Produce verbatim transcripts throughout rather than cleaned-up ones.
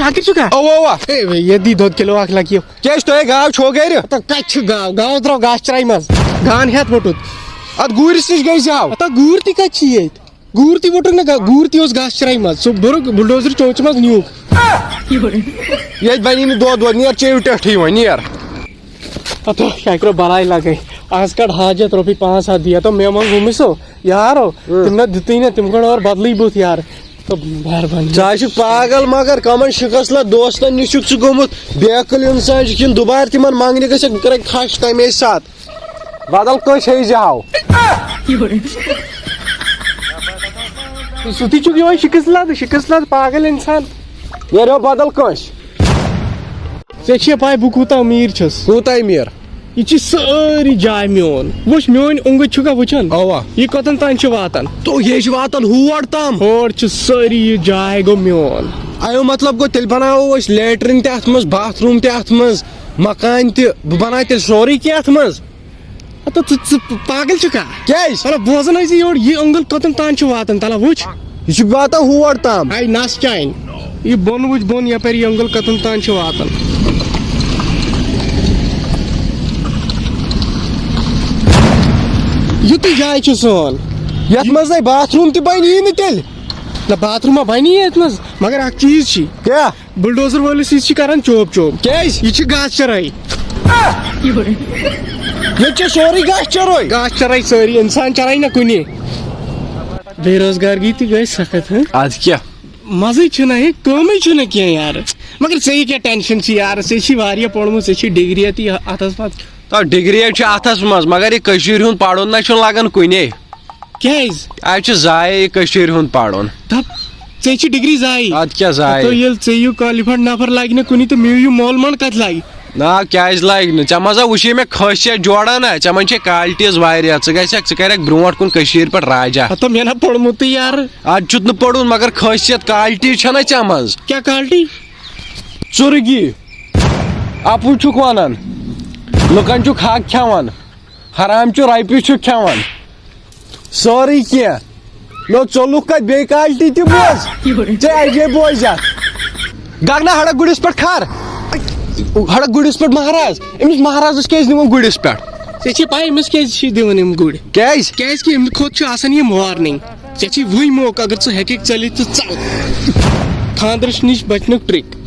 ٹھاکر چھُکھا؟ اوا، اوا۔ ہے، یہِ دی دۄد کِلوٗ اکھ لگہِ۔ کیٛازِ تۄہہِ گاو چھو گرِ؟ ہتا کتہِ چھِ گاو؟ گاو درٛاو گاسہٕ چراے منٛز۔ گان ہٮ۪تھ ووٚٹُت۔ اتھ گوٗرِس نِش گٔے زیو۔ ہتا گوٗر تہِ کتہِ چھِ ییٚتہِ؟ گوٗر تہِ ووٚٹُکھ نہٕ گا-، گوٗر تہِ اوس گاسہٕ چراے منٛز۔ سُہ بوٚرُکھ بلڈوزر چونٛچہِ منٛز نیوٗکھ۔ ییٚتہِ بنی نہٕ دۄد وۄد، نیر چیٚیِو ٹٮ۪ٹھٕے وۄنۍ، نیر۔ ہتا کیٛاہ کرو بلاے لگے۔ از کڑ حاجت رۄپیہِ پانٛژھ ہتھ دِیا تو مےٚ منٛز ووٚمُے سو یارو۔ اۭں۔ تِم نہ دِتُے نہٕ، تِم کڑ اورٕ بدلٕے بُتھ یار۔ تو مہربٲنی۔ ژٕ ہا چھُکھ پاگل، مگر کمن شکصلت دوستن نِش چھُکھ ژٕ گوٚمُت؟ بے عقل انسان چھُکھ، یِم دُبارٕ تِمن منگنہِ گژھکھ، بہٕ کرکھ کھش تمے ساتہٕ۔ بدل کٲنٛسہِ ہیٚیہِ زِ ہاو۔ سُہ تہِ چھُکھ یِہوٚے شکصلت، شکصلت پاگل انسان۔ نیرو بدل کٲنٛسہِ۔ ژےٚ چھےٚ پاے بہٕ کوٗتاہ أمیٖر چھُس؟ کوٗتاہ أمیٖر؟ یہِ چھِ سٲری جاے میون۔ وٕچھ، میٲنۍ اوٚنٛگٕج چھُکھا وٕچھان؟ اوا۔ یہِ کوٚتَن تام چھِ واتان؟ تو یہِ چھِ واتان ہور تام۔ ہور چھِ سٲری یہِ جاے گوٚو میون۔ اَمیُک مطلب گوٚو، تیٚلہِ بناوو أسۍ لیٹرِن تہِ اَتھ منٛز، باتھ روٗم تہِ اَتھ منٛز، مکان تہِ۔ بہٕ بناوٕ تیٚلہِ سورُے کینٛہہ اَتھ منٛز۔ ہتو، ژٕ، ژٕ پاگل چھُکھا؟ کیٛازِ؟ مطلب، بوزان ٲسی یورٕ، یہِ اوٚنٛگُل کوٚتَن تام چھُ واتان، تَلہ وٕچھ۔ یہِ چھُ واتان ہور تام۔ اَے نَس چانہِ۔ یہِ بۄن وٕچھ بۄن، یَپٲرۍ یہِ اوٚنٛگُل کوٚتَن تام چھُ واتان۔ یُتُے جاے چھِ سون۔ یَتھ منٛز نَے باتھ روٗم تہِ بَنہِ یی نہٕ تیٚلہِ۔ نہ، باتھ روٗم ہا بَنہِ یی یَتھ منٛز، مگر اَکھ چیٖز چھِ۔ کیٛاہ؟ بلڈوزر وٲلِس سۭتۍ چھِ کران چوب چوب۔ کیٛازِ؟ یہِ چھِ گاسہٕ چرٲے۔ ییٚتہِ چھِ سورُے گاسہٕ چرٲے۔ گاسہٕ چرٲے سٲری، اِنسان چرٲے نہ کُنی۔ بے روزگارگی تہِ گٔے سخت، ہہ؟ اَدٕ کیٛاہ؟ مزٕے چھُنہٕ، ہے، کٲمٕے چھُنہٕ کینٛہہ یارٕ۔ مگر ژےٚ یہِ کیٛاہ ٹینشن چھِ یارٕ؟ ژےٚ چھی واریاہ پوٚرمُت، ژےٚ چھی ڈگری تہِ اَتھس منٛز۔ تو ڈگری ہے چھِ اَتھس منٛز، مگر یہِ کٔشیٖرِ ہُنٛد پرُن نہ چھُنہٕ لگان کُنے۔ کیٛازِ؟ اَتہِ چھُ ضایع یہِ کٔشیٖرِ ہُنٛد پَرُن۔ دَپ، ژےٚ چھِ ڈگری ضایع۔ اَدٕ کیٛاہ ضایع؟ تہٕ ییٚلہِ ژےٚ یہِ qualified نفر لگہِ نہٕ کُنہِ، تہٕ مےٚ یہِ مول منٛڈ کَتہِ لگہِ؟ نا، کیٛازِ لگہِ نہٕ؟ ژےٚ منٛز ہا وٕچھے مےٚ خٲصیت جوڑا نا، ژےٚ منٛز چھے qualities واریاہ، ژٕ گژھکھ، ژٕ کرکھ برونٛٹھ کُن کٔشیٖرِ پٮ۪ٹھ راجا۔ ہتو، مےٚ نا پوٚرمُتٕے یارٕ۔ اَدٕ چھُتھ نہٕ پوٚرمُت، مگر خٲصیت quality چھےٚ نا ژےٚ منٛز۔ کیٛاہ quality؟ ژُرگی، اَپُز چھُکھ وَنان، لُکَن چھُکھ حق کھٮ۪وان۔ حرام چہِ رۄپیہِ چھُ کھٮ۪وان۔ سورُے کینٛہہ۔ مےٚ ژوٚلُکھ کتہِ بیٚیہِ quality تہِ بوز۔ ژےٚ اجے بوزِ اَتھ۔ گگنا ہڑا گُرِس پٮ۪ٹھ کھار۔ ہڑا گُرِس پٮ۪ٹھ مہراز۔ أمِس مہرازس کیٛازِ نِوان گُرِس پٮ۪ٹھ؟ ژےٚ چھے پَے أمِس کیٛازِ چھِ دِوان یِم گُرۍ؟ کیٛازِ؟ کیٛازِ کہِ أمہِ کھۄتہٕ چھُ آسان یہِ مارنِنگ۔ ژےٚ چھے وُنہِ موقعہٕ، اگر ژٕ ہیٚککھ ژٔلِتھ تہٕ ژَل۔ خانٛدرَس نِش بچنُک trick۔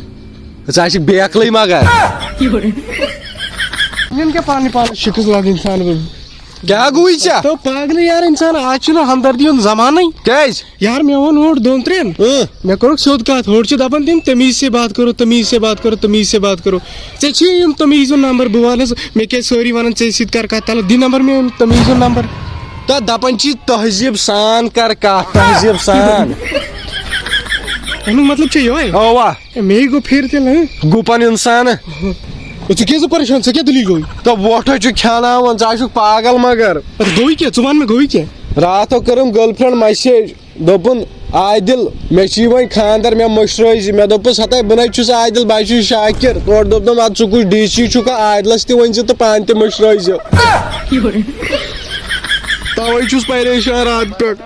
ژٕ آسکھ بے عقلٕے مگر۔ یِم کیٛاہ پانہٕ پانَس شِکٕس لاگٕنۍ اِنسان؟ کیٛاہ گوٚوُے ژےٚ؟ تو پاگلٕے یار اِنسان، آز چھُنہٕ ہمدردی ہُنٛد زمانٕے۔ کیٛازِ؟ یار، مےٚ ووٚن ہورٕ دۄن ترٛٮ۪ن۔ اۭں۔ مےٚ کوٚرُکھ سیوٚد کَتھ، ہورٕ چھِ دَپان تِم تمیٖز سے بات کرو، تمیٖز سے بات کرو، تمیٖز سے بات کرو۔ ژےٚ چھِ یِم تمیٖز ہُنٛد نمبر، بہٕ وَنَس، مےٚ کیٛازِ سٲری وَنان ژےٚ سۭتۍ کَر کَتھ، تَلہٕ دِ نمبر مےٚ تمیٖز ہُنٛد نمبر۔ تہٕ دَپان چھِ تہذیٖب سان کَر کَتھ، تہذیٖب سان۔ اَمیُک مطلب چھُ یِہوٚے؟ اَوا۔ ہے، مے گوٚو پھِر تیٚلہِ، ہہ؟ گُپن اِنسان۔ ژٕ کیٛازِ پریشان؟ ژےٚ کیٛاہ دٔلیٖل گوٚوُے؟ تہٕ وۄٹھ حظ چھُ کھیٛاناوان، ژٕ حظ چھُکھ پاگل مگر۔ اَدٕ گوٚوُے کیٛاہ؟ ژٕ وَن مےٚ، گوٚوُے کیٛاہ؟ راتھ ہو کٔرٕم girlfriend message، دوٚپُن، "عادل، مےٚ چھِ یِوان خانٛدر، مےٚ مٔشرٲوزِ۔" مےٚ دوٚپُس، "ہتے بہٕ نَے چھُس عادل، بہٕ حظ چھُس شاکر۔" تورٕ دوٚپنَم، "اَدٕ ژٕ کُس ڈی سی چھُکھا؟ عادلَس تہِ ؤنۍ زِ تہٕ پانہٕ تہِ مٔشرٲوزِ۔" تَوَے چھُس پریشان راتہٕ پٮ۪ٹھ۔